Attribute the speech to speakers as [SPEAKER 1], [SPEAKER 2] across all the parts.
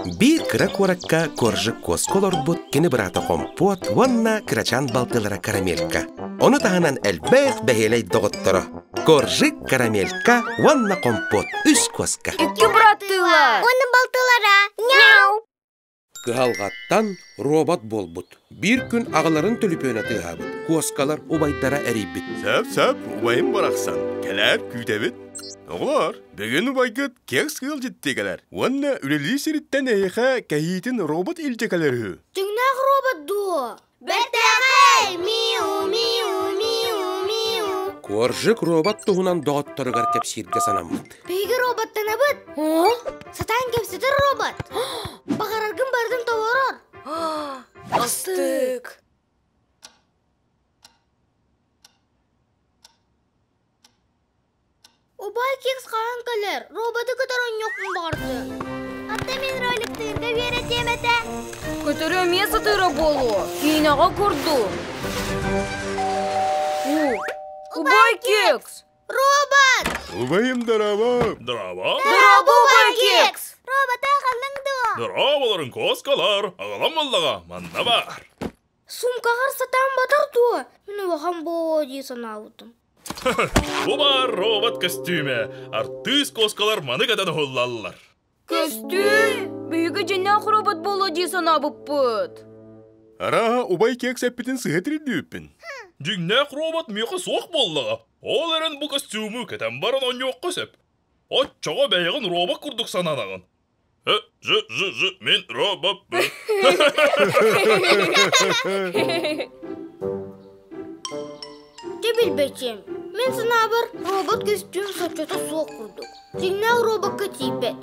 [SPEAKER 1] Биир кыра куоракка Коржик куоска олорбут кини быраата Хомпуот уонна кырачаан балтылара Карамелька. Ону таһынан элбэх бэһиэлэй доҕотторо Коржик, Карамелька уонна Хомпуот үс куоска.
[SPEAKER 2] Икки быраттыылар.
[SPEAKER 3] Уонна балтылара. Мяу!
[SPEAKER 1] Кыһалҕаттан робот буолбут. Биир күн аҕаларын төлөпүөнэ тыаһаабыт, куоскалар убайдара эрийбит.
[SPEAKER 4] Сөп-сөп, убайым барахсан. Кэлээр, күүтэбит. Оҕолор, бүгүн убайгыт кекс ыалдьыттыы кэлэр. Уонна үлэлии сириттэн эһиэхэ кэһиитин робот илдьэ кэлэр үһү.
[SPEAKER 3] Дьиҥнээх робот дуо? Бэртээхэй! Миу, миу, миу, миу.
[SPEAKER 1] Коржик робот туһунан доҕотторугар кэпсииргэ санаммыт.
[SPEAKER 3] Биһиги роботтанабыт. Сатаан кэпсэтэр робот. Баҕараргын барытын толорор.
[SPEAKER 2] Астык.
[SPEAKER 3] Убай кекс хаһан кэлэр? Роботы кытары оонньуохпун баҕардым. Атта мин роликтыырга үөрэтиэм этэ.
[SPEAKER 2] Көтөрү эмиэ сатыыра буолуо. Киинэҕэ курдук. Убай кекс!
[SPEAKER 3] Робот!
[SPEAKER 4] Убайым дорообо!
[SPEAKER 5] Дорообо!
[SPEAKER 2] Дорообо, убай кекс!
[SPEAKER 3] Робота аҕаллыҥ дуо?
[SPEAKER 5] Дорооболорун куоскалар! Аҕалан буоллаҕа, манна баар.
[SPEAKER 3] Сумкаҕар сатаан батар дуо? Мин улахан буолуо дии санаабытым.
[SPEAKER 5] Бу баар робот көстүүмэ. Артыыс куоскалар маны кэтэн уһуллаллар.
[SPEAKER 2] Көстүү! Биһиги дьиҥнээх робот буолуо дии санаабыппыт.
[SPEAKER 4] Арааһа, убай кекс эппитин сыһа тирдүүппүн.
[SPEAKER 5] Дьиҥнээх робот миэхэ суох буоллаҕа. Ол эрэн бу костюму кэтэн баран оонньуохха сөп. Оччоҕо бэйэҕин робот курдук сананаҕын. Э, ж, ж, ж, мин робоппун.
[SPEAKER 3] Дьэ билбэтим. Мин санаабар, робот көстүүм соччото суох курдук. Дьиҥнээх робокка тиийбэт.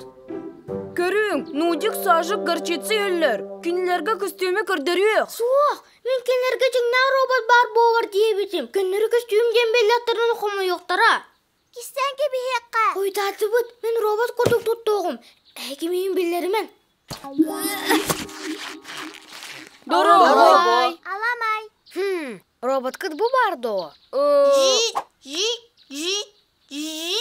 [SPEAKER 2] Көрүҥ, Нудик, Сажик, горчица иһэллэр. Кинилэргэ көстүүмү көрдөрүөх.
[SPEAKER 3] Суох, мин кинилэргэ дьиҥнээх робот баар буолар диэбитим. Көннөрү көстүүм диэн биллэхтэрин хомуйуохтара. Кистээн кэбиһиэххэ. Хойутаатыбыт, мин робот курдук туттуоҕум. Эһиги миигин биллэримэн.
[SPEAKER 2] Дорообой!
[SPEAKER 3] Аламай.
[SPEAKER 6] Хм, роботкыт бу баар дуо?
[SPEAKER 3] Жи, жи, жи, жи.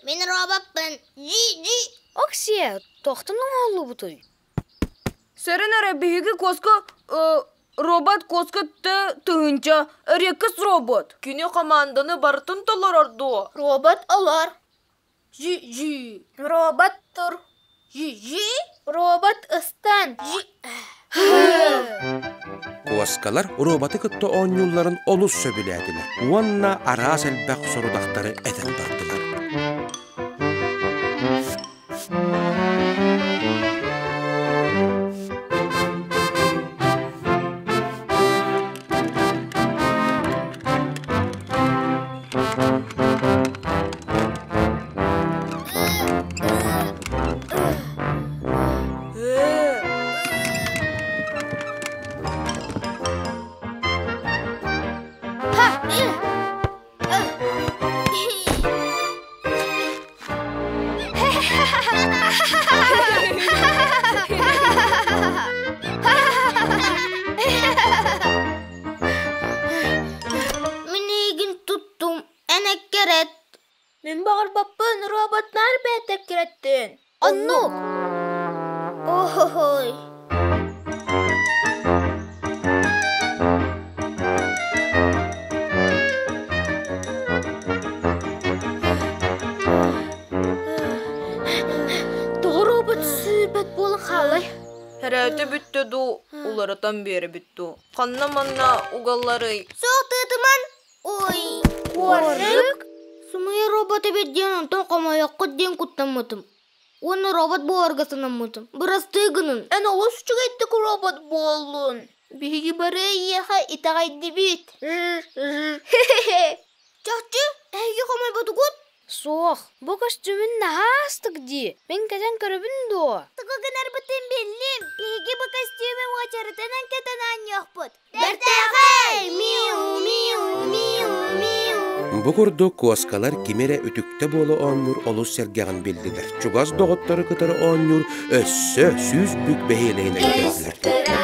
[SPEAKER 3] Мин робоппун. Жи, жи.
[SPEAKER 6] Оксия, туохтан оҥоһуллубутуй?
[SPEAKER 2] Сөрүн эрэ биһиги куоска робот куоска т тыһыынча эриэккэс робот.
[SPEAKER 7] Кини команданы барытын толорор дуо?
[SPEAKER 3] Робот олор. Жи-жи.
[SPEAKER 8] Робот тур.
[SPEAKER 3] Жи-жи.
[SPEAKER 8] Робот ыстан.
[SPEAKER 3] Жи.
[SPEAKER 1] Куоскалар роботы кытта оонньуулларын олус сөбүлээтилэр уонна араас элбэх сорудахтары этэн бардылар.
[SPEAKER 3] Мин эйигин туттум, эн эккирэт.
[SPEAKER 8] Мин баҕарбаппын, роботнар бэйэтэ эккирэттин.
[SPEAKER 3] Оннук. Ой. Тоҕо робот сүүрбэт буолан хаалай?
[SPEAKER 7] Хэрээтэ бүттэ дуу, уларытан биэрэбит дуу. Ханна манна угалларый?
[SPEAKER 3] Суох тыытыман. Ой.
[SPEAKER 8] Куоржык?
[SPEAKER 3] Сымыйа робот эбит диэн онтон хомойоххут диэн куттаммытым. Уонна робот буоларга санаммытым. Бырастыы гынын.
[SPEAKER 8] Эн олус үчүгэйдик робот буоллун. Биһиги бары эйиэхэ итэҕэйдибит.
[SPEAKER 3] Чахчы, эһиги хомойботугут?
[SPEAKER 6] Суох, бу көстүүмүн наһаа астык дии. Мин кэтэн көрөбүн дуо?
[SPEAKER 8] Тугу гынарбытын биллим. Биһиги бу көстүүмү уочаратынан кэтэн оонньуохпут.
[SPEAKER 3] Бэртээхэй! Миу, миу, миу, миу.
[SPEAKER 1] Бу курдук куоскалар кими эрэ үтүктэ буола оонньуур олус сэргэҕин биллилэр. Чугас доҕоттору кытары оонньуур өссө 100 бүк бэһиэлэйин өйдөөтүлэр.
[SPEAKER 3] Кыра